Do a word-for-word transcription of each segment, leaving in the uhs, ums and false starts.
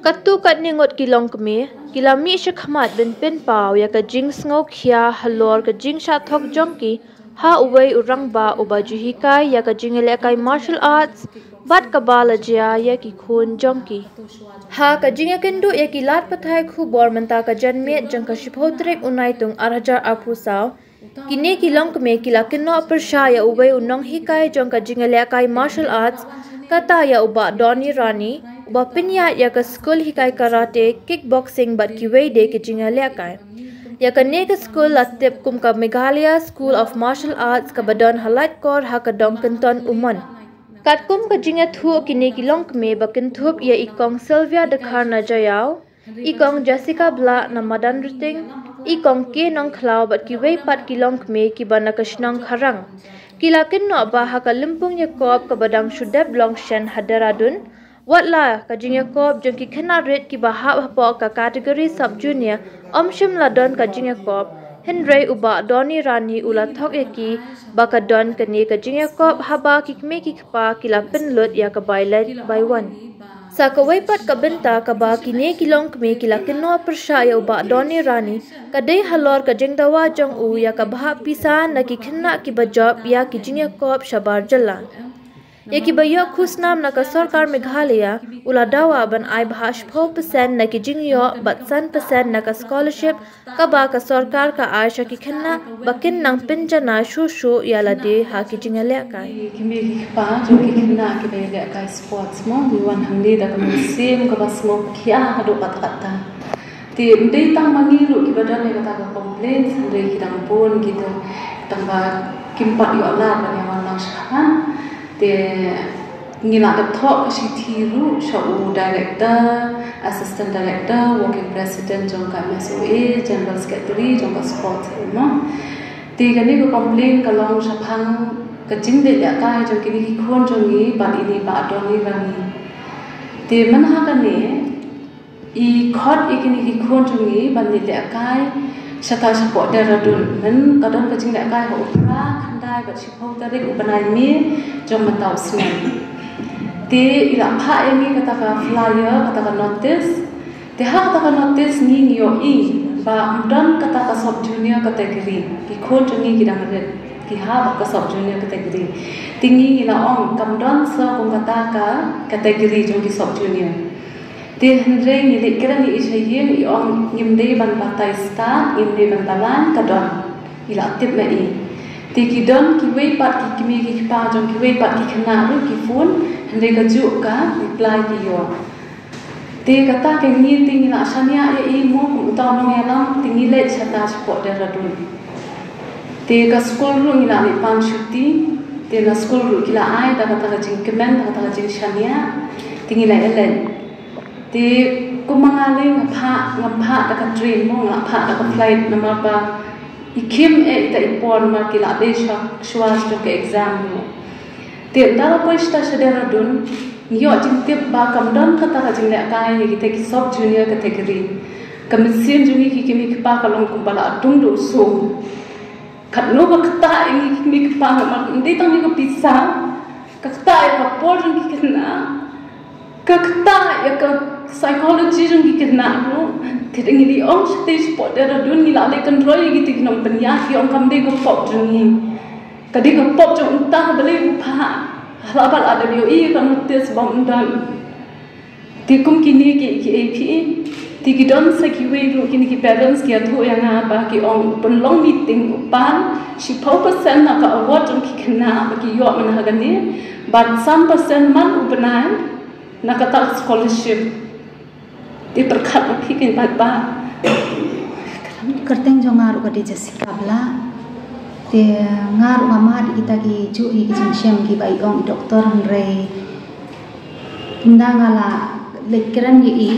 Katto katne ngut ki longkmie ki la mih shakhmat ban pynpaw ïa ka jingsngewkhia halor ka jingshah thok jong ki ha uwei u rangbah uba ju hikai ïa ka jingïalehkai martial arts bad kaba la jia ïa ki khun jong ki. Ha ka jingïakynduh ïa ki lad pathai khubor mynta ka janmiet jong ka shiphew tarik u Naitung ar hajar arphew saw, kine ki longkmie ki la kynnoh pyrshah ïa uwei u nonghikai jong ka jingïalehkai martial arts, kata ïa u Bah Donny Rani, uba pynïaid ïa ka skul hikai karate, kickboxing bad kiwei de ki jingïalehkai. Ïa kane ka skul la tip kum ka Meghalaya School of Martial Arts kaba don ha Laitkor ha ka dong Kynton u Mon. Katkum ka jingïathuh kine ki longkmie ba kynthup ïa i Kong Sylvia Dkhar Najayaw, i Kong Jessica Blah na Madanrting, i Kong K Nongkhlaw bad kiwei pat ki longkmie kiba na ka shnong Kharang, ki la kynnoh ba ha ka lympung ïakop kaba dang shu dep long shen ha Dehradun, wat la ka jingïakop jong ki khynnah rit kiba hap hapoh ka category sub junior ym shym la don ka jingïakop, hynrei u Bah Donny Rani u la thok ïa ki ba ka don kane ka jingïakop haba ki kmie ki kpa ki la pynlut ïa ka bai leit bai wan. Sa kawei pat ka bynta kaba kine ki longkmie ki la kynnoh pyrshah ïa u Bah Donny Rani ka dei halor ka jingdawa jong u ïa ka bhah pisa na ki khynnah kiba jop ïa ki jingïakop shabar jylla. Ïa kiba ïoh khusnam na ka sorkar Meghalaya u la dawa ban ai bhah shiphew percent na ki jingïoh bad san percent na ka scholarship kaba ka sorkar ka ai sha ki khynnah ba kin nang pynjanai shuh shuh ïa lade ha ki jingïalehkai. Ki mei ki kpa jong ki khynnah kiba ïalehkai sports mo, ngi wan hangne da ka mynsiem kaba sngewkhia haduh katta katta. Te ym dei tang ma ngi ruh kiba don ïa kata ka complaints, hynrei ki dang bun kita, tang ba kim pat ïoh lad ban ïa wan lang shakhmat. Te ngi la dep thoh ka shithi ruh sha u director, assistant director, working president jong ka M S O A, general secretary jong ka sports, you know. Te kane ka complaint ka long shaphang ka jingleh lehkai jong kine ki khun jong ngi bad ine i Bah Donny Rani. Te mynha kane i khot ïa kine ki khun jong ngi ban leit lehkai shata shapoh Dehradun. Myn ka don ka jinglehkai ha u phra, khyndai bad shiphew tarik u bnai May jong mynta u snem. Te i la phah ïa ngi kata ka flyer, kata ka notice. Te ha kata ka notice ngi ngi ïohi ba ym don kata ka sub junior category. Ki khun jong ngi ki dang rit, ki hap ka sub junior category. Te ngi ngi la ong kam don sa kum kata ka category jong ki sub junior. Te hynrei ngi leit kren ïa i sha ïing, i ong ngim dei ban batai stad, ngim dei ban balang, ka don. I la tip ma i. Te ki don kiwei pat ki kmie ki kpa jong kiwei pat ki khynnah ruh ki phone, hynrei kajuh ka reply ki ïoh. Te kata ka ngi te ngi la shaniah ïa i mo kum uta u nongïalam, te ngi leit shata shapoh Dehradun. Te ka skul ruh ngi la leit pan shuti, te na skul ruh ki la ai da kata ka jingkmen, da kata ka jingshaniah, te ngi la ïaleit. Te kumba nga leh nga phah, ngam phah da ka train mo, nga phah da ka flight namar ba i khim eh ita i por namar ki la dei shuwa, shuwa shuwa ka exam mo. Te ynda la poi shata sha Dehradun, ngi ïoh jingtip ba kam don kata ka jinglehkai ïa kita ki sub junior category. Ka mynsiem jong ngi ki kmie ki kpa ka long kumba la dung da u sum. Katno ka ktah ïa ngi ki kmie ki kpa namar ym dei tang ïa ka pisa, ka ktah ïa ka por jong ki khynnah, ka ktah ïa ka psychology jong ki khynnah ruh. Te da ngi la ong shatei shapoh Dehradun ngi la leh kynroi ïa kita ki nongpynïaid, ki ong kam dei ka pop jong ngi. Ka dei ka pop jong uta, balei u phah? Hala ba la dep ïohi ïa ka notice ba ym don. Te kum kine ki, ki A P E, te ki don sa kiwei ruh kine ki parents ki ïathuh ïa nga ba ki ong u pynlong meeting u pan shiphew percent na ka award jong ki khynnah ba ki ïoh mynta ha kane, bad san percent man u bnai na kata ka scholarship. Te pyrkhat ma phi kein paidbah. Kyrteng jong nga ruh ka dei Jessica Blah. Te nga ruh nga mad ïa kita kijuh ïa ki jingshem kiba i ong i doktor, hynrei ynda nga la leit kren ïa i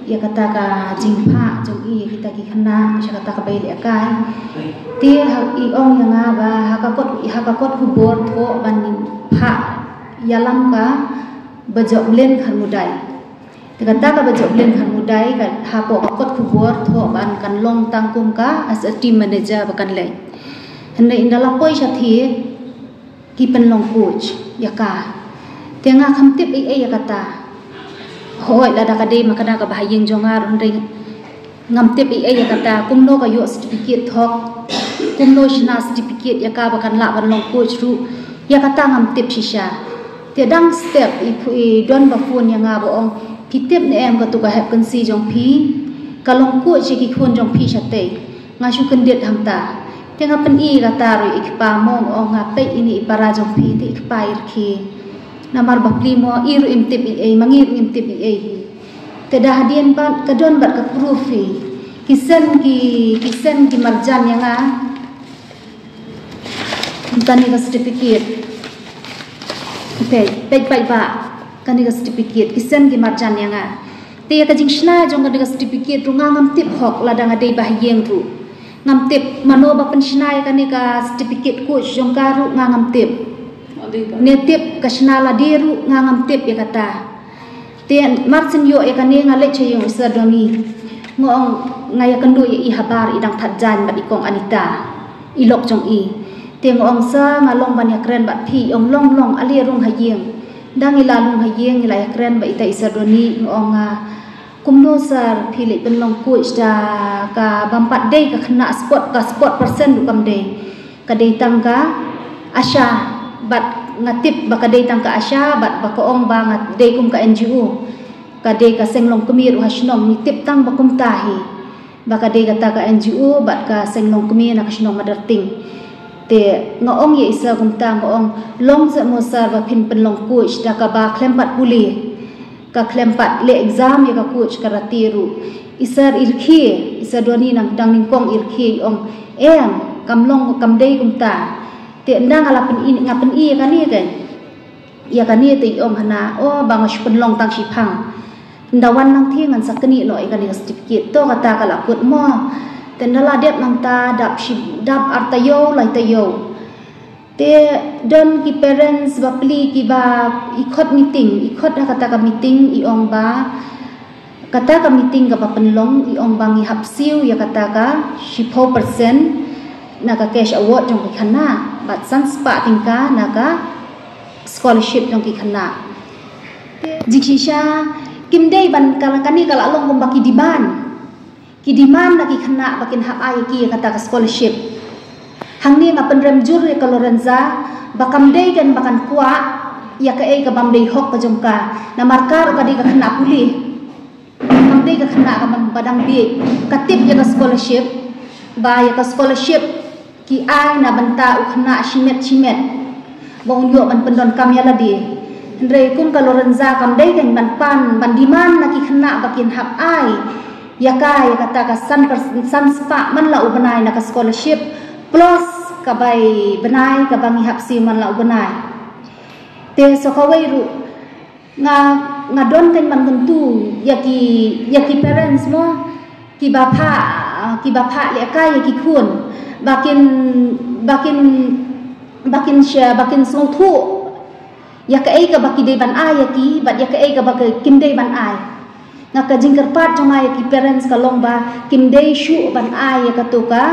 ïa kata ka jingphah jong i ïa kita ki khynnah sha kata ka bai lehkai. Te ha, i ong ïa nga ba ha ka kot, ha ka kot khubor thoh ban phah ïalam ka Bajop Lin Kharmudai. Te kata ka Bajop Lin Kharmudai ka hapoh ka kot khubor thoh ban kan long tang kum ka as a team manager ba kan leit. Hynrei ynda la poi shathie ki pynlong coach ïa ka. Te nga kham tip ei ei ïa kata. Hooid, lada ka dei ma kane ka bahaïing jong nga ruh hynrei ngam tip ei ei ïa kata, kumno ka ïoh certificate thok, kumno shna certificate ïa ka ba kan lah ban long coach ruh, ïa kata ngam tip shisha. Te dang step i phu-, i don ba phone ïa nga ba ong, phi tip ne em katu ka hep kynsi jong phi, ka long coach ïa ki khun jong phi shatei. Nga shu kyndit hangta. Te nga pyni kata ruh i kpa mo, nga ong, nga peit ine i para jong phi, te i kpa i rkhie. Namar ba pli mo, i ruh im tip ei ei, ma ngi ruh im tip ei ei hi. Te da hadien pat ka don bad ka proof hi. Ki send ki, ki send ki marjan ïa nga. Kane ka certificate. Peit, peit, peit ba. Kane ka certificate, ki send ki marjan ïa nga. Te ïa ka jingshna jong kane ka certificate ruh nga ngam tip hok, lada nga dei bahaïing ruh. Ngam tip mano ba pynshna ïa kane ka certificate coach jong ka ruh nga ngam tip. Ne tip ka shna lade ruh nga ngam tip ïa kata. Te mar shen ïoh ïa kane nga leit sha ïing u Sir Donny. Nga ong, nga ïakynduh ïa i habar i dang thad jaiñ bad i kong Anita, i lok jong i. Te nga ong, Sir, nga long ban ïakren bad phi. I ong, long, long, ale rung ha ïing. Dang i la rung ha ïing, i la ïakren bad ita i Sir Donny, nga ong, ah, kumno Sir, phi leit pynlong coach da kaba ym pat dei ka khynnah sport, ka sport person ruh kam dei. Ka dei tang ka ASHA, bad nga tip ba ka dei tang ka ASHA, bad ba ka ong ba nga dei kum ka N G O. Ka dei ka seng longkmie ruh ha shnong, ngi tip tang ba kumta hi. Ba ka dei kata ka N G O bad ka seng longkmie na ka shnong Madarting. Te nga ong ïa i Sir kumta, nga ong, long seh mo Sir ba phin pynlong coach da kaba khlem pat pule. Ka khlem pat leh exam ïa ka coach karate ruh. I Sir i rkhie, i Sir Donny nang dang nyngkong i rkhie, i ong, em, kam long, kam dei kumta. Te ynda nga la pyni, nga pyni ïa kane kan. Ïa kane te i ong hana, o, ba nga shu pynlong tang shiphang. Ynda wan nangtei ngan sa knieh noh ïa kane ka certificate. To kata ka la kut mo. Te ynda la dep nangta dap shi, dap ar taïew, lai taïew. Te don ki parents ba pli kiba i khot meeting, i khot ha kata ka meeting, i ong ba kata ka meeting kaba pynlong, i ong ba ngi hap siew ïa kata ka shiphew percent na ka cash award jong ki khynnah, bad san spah tyngka na ka scholarship jong ki khynnah. Jingshisha, kim dei ban, ka la, kane ka la long kumba ki demand. Ki demand na ki khynnah ba kin hap ai ïa ki ïa kata ka scholarship. Hangne nga pynrem jur ïa ka Lorenza, ba kam dei kan ba kan kwah ïa kaei kabym dei hok ka jong ka. Namar ka ruh ka dei ka khynnah pule. Kam dei ka khynnah kaba, ba dang bieit. Ka tip ïa ka scholarship, ba ïa ka scholarship ki ai na bynta u khynnah shimet shimet, ba un ïoh ban pyndonkam ïa lade. Hynrei kum ka Lorenza kam dei kan ban pan, ban demand na ki khynnah ba kin hap ai ïa ka, ïa kata ka san per, san spah man la u bnai na ka scholarship, plus ka bai bnai kaba ngi hap siew man la u bnai. Te sa kawei ruh, nga, nga don kan ban kyntu ïa ki, ïa ki parents mo, kiba phah, kiba phah lehkai ïa ki khun, ba kin, ba kin, ba kin sha, ba kin sngewthuh ïa kaei kaba ki dei ban ai ïa ki, bad ïa kaei kaba ki, kim dei ban ai. Nga, ka jingkyrpad jong nga ïa ki parents ka long ba kim dei shuh ban ai ïa katu ka,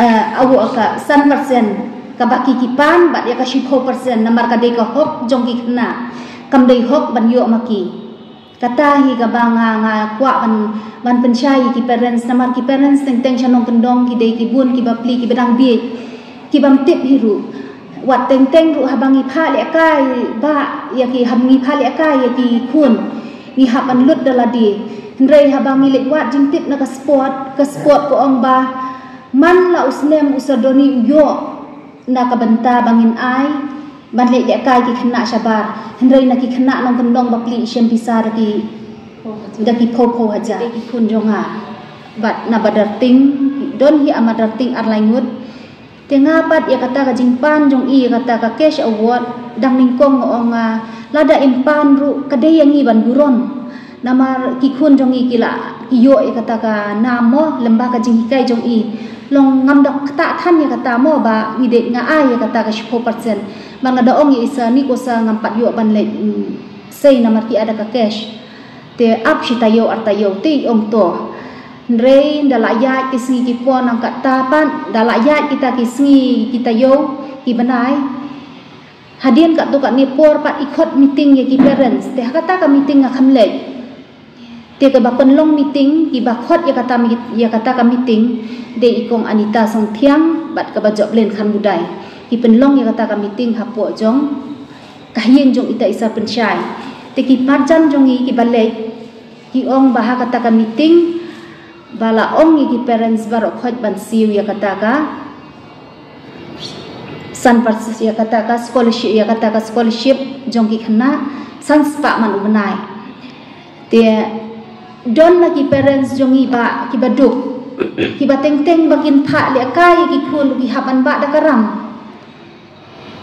eh, awu ka san percent kaba ki, ki pan, bad ïa ka shiphew percent namar ka dei ka hok jong ki khynnah. Kam dei hok ban ïoh ma ki. Kata hi kaba nga, nga kwah ban, ban pynshai ïa ki parents, namar ki parents teng teng sha nongkyndong ki dei ki bun kiba pli kiba dang bieit, kibym tip hi ruh. Wat teng teng ruh haba ngi phah lehkai ba ïa ki, haba ngi phah lehkai ïa ki khun, ngi hap ban lut da lade. Hynrei haba ngi leit wad jingtip na ka sport, ka sport ka ong ba man la u snem u Sir Donny u ïoh na ka bynta ba ngin ai ban leit lehkai ki khynnah shabar. Hynrei na ki khynnah nongkyndong ba pli i shem pisa da ki, da ki phew phew hajar. Ki khun jong nga. Bad na Madarting, don hi ha Madarting ar lai ngut. Te nga pat ïa kata ka jingpan jong i, ïa kata ka cash award, dang nyngkong nga ong, ah, lada im pan ruh ka dei ïa ngi ban burom. Namar ki khun jong i ki la ïoh ïa kata ka nam mo, lem bad ka jinghikai jong i. Long ngam da ktah than ïa kata mo ba ngi dei nga ai ïa kata ka shiphew percent. Bad nga da ong ïa i Sir, ni ko Sir, ngam pat ïoh ban leit, mm, sei namar ki ai da ka cash. Te ap shi taïew ar taïew te i ong to. Hynrei da la ïaid ki sngi ki por nangta pat, da la ïaid kita ki sngi ki taïew ki bnai. Hadien katto katne por pat i khot meeting ïa ki parents, te ha kata ka meeting nga kham leit. Te kaba pynlong meeting, kiba khot ïa kata mi-, ïa kata ka meeting, dei i Kong Anita Songthiang bad kaba Joplin Khanbudai. Ki pynlong ïa kata ka meeting hapoh jong ka ïing jong ita i sar pynshai. Te ki marjan jong ngi kiba leit, ki ong ba ha kata ka meeting ba la ong ïa ki parents baroh khoit ban siew ïa kata ka san percent ïa kata ka scholarship, ïa kata ka scholarship jong ki khynnah san spah man u bnai. Te don na ki parents jong ngi ba kiba duk, kiba teng teng ba kin phah lehkai ïa ki khun, ki hap ban bah da ka ram.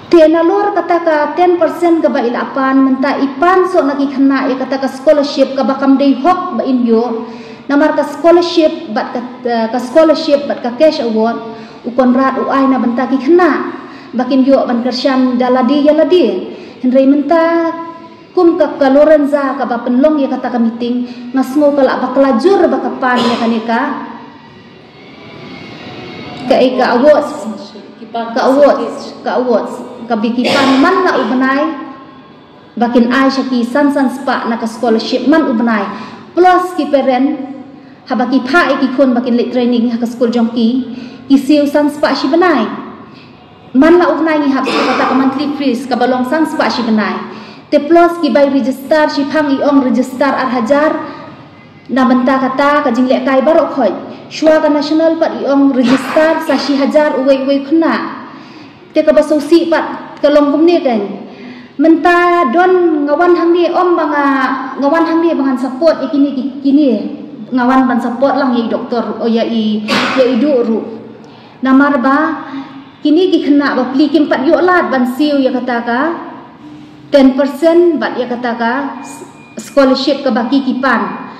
Te nalor kata ka ten percent kaba i la pan, mynta i pan soh na ki khynnah ïa kata ka scholarship kaba kam dei hok ba in ïoh. Namar ka scholarship bad ka, eh, ka scholarship bad ka cash award, u Conrad u ai na bynta ki khynnah ba kin ïoh ban kyrshan da lade ïa lade. Hynrei mynta kum ka, ka Lorenza kaba pynlong ïa kata ka meeting, nga sngew ka la bakla jur ba ka pan ïa kane ka ka, eh, ka awards, ka awards, ka awards, ka ba ki pan man la u bnai, ba kin ai sha ki san san spah na ka scholarship man u bnai. Plus ki parent, haba ki phah ïa ki khun ba kin leit training ha ka skul jong ki, ki siew san spah shi bnai. Man la u bnai ngi hap siew kata ka monthly fees kaba long san spah shi bnai. Te plus ki bai register, shiphang i ong register ar hajar, na bynta kata ka jinglehkai baroh khoit. Shuwa ka national pat i ong register sa shi hajar uwei uwei u khynnah. Te kaba sngewsih pat ka long kumne kan. Mynta don, nga wan hangne ym ba nga, nga wan hangne ba ngan support ïa kine ki, kine. Nga wan ban support lang ïa i doktor, oh, ïa i, ïa i Duh ruh. Namar ba kine ki khynnah bapli kim pat ïoh lad ban siew ïa kata ka ten percent bad ïa kata ka s-, scholarship kaba ki, ki pan.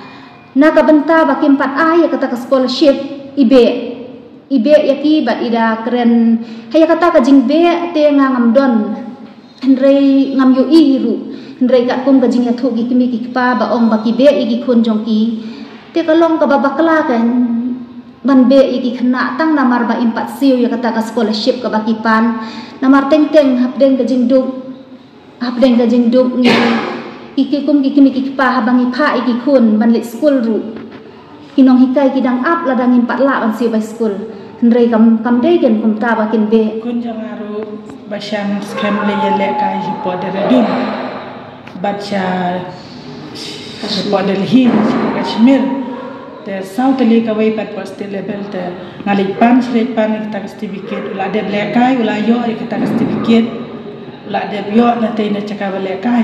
Na ka bynta ba kim pat ai ïa kata ka scholarship, i beh, i beh ïa ki bad i da kren. Ha ïa kata ka jingbeh te nga ngam don, hynrei ngam ïohi ruh. Hynrei katkum ka jingïathuh ki kmie ki kpa ba ong ba ki beh ïa ki khun jong ki, te ka long kaba bakla kan ban beh ïa ki khynnah tang namar ba im pat siew ïa kata ka scholarship kaba ki pan. Namar teng teng hapdeng ka jingduk, hapdeng ka jingduk ngi, ki, ki kum ki kmie ki kpa haba ngi phah ïa ki khun ban leit skul ruh, ki nonghikai ki dang ap lada ngim pat lah ban siew bai skul. Hynrei kam, kam dei kan kumta ba kin beh. Khun jong nga ruh ba shan skhem leh ïalehkai hapoh Dehradun bad sha hapoh Delhi, sha Kashmir. Te saw tylli kawei pat hapoh state level te nga leit pan, leit pan ïa kata ka certificate, u la dep lehkai, u la ïoh ïa kata ka certificate, u la dep ïoh na tei na jaka ba lehkai.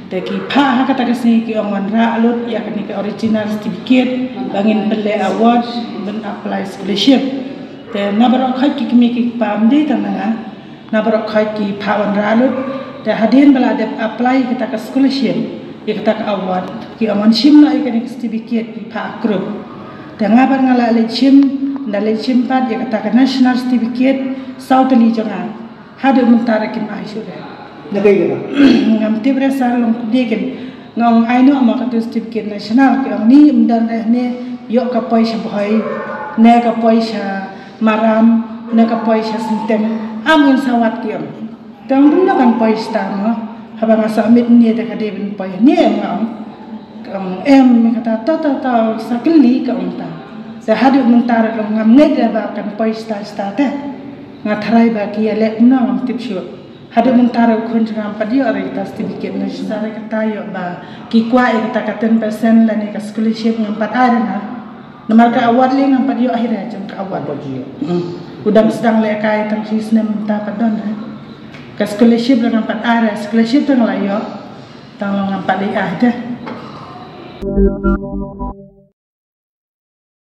Te ki phah ha kata ka sngi ki ong wanrah lut ïa kane ka original certificate ba ngin pynleh award ban apply scholarship. Te na baroh khoit ki kmie ki kpa, ym dei tang na nga, na baroh khoit ki phah wanrah lut. Te hadien ba la dep apply ïa kata ka scholarship, ïa kata ka award, ki ong wan shim noh ïa kane ka certificate, ki phah ha group. Te nga pat nga la leit shim, nga leit shim pat ïa kata ka national certificate, saw tylli jong nga. Haduh mynta ruh kim ai shuh re. Na kaei kata? Ngam tip re sir, long kumne kin. Nga ong ai noh ma kata certificate national, ki ong ni ym don re, ne ïoh ka poi sha Bhoi, ne ka poi sha Maram, ne ka poi sha Synteng. Am ngin sa wad, ki ong. Te ong kumno kan poi shata mo? Haba nga submit ne te ka dei ban poi ne, nga ong. Ka ong em, kata, to to to, sa kylli, ka ong ta. Te haduh mynta ruh long ngam ngeit re ba kan poi shata shata te. Nga tharai ba ki ïaleh kumno ngam tip shuh. Haduh mynta ruh khun jong nga ngam pat ïoh re kata certificate national. Sa re kata ïoh ba ki kwah ïa kata ka ten percent lane ka scholarship, ngam pat ai re nga. Namar ka award lei ngam pat ïoh hi re jong ka award. Ngam pat ïoh. Hmm. U dang sdang lehkai tang shi snem mynta pat don re. Ka scholarship ruh ngam pat ai re, scholarship tang la ïoh. Tang long ngam pat leit ai te.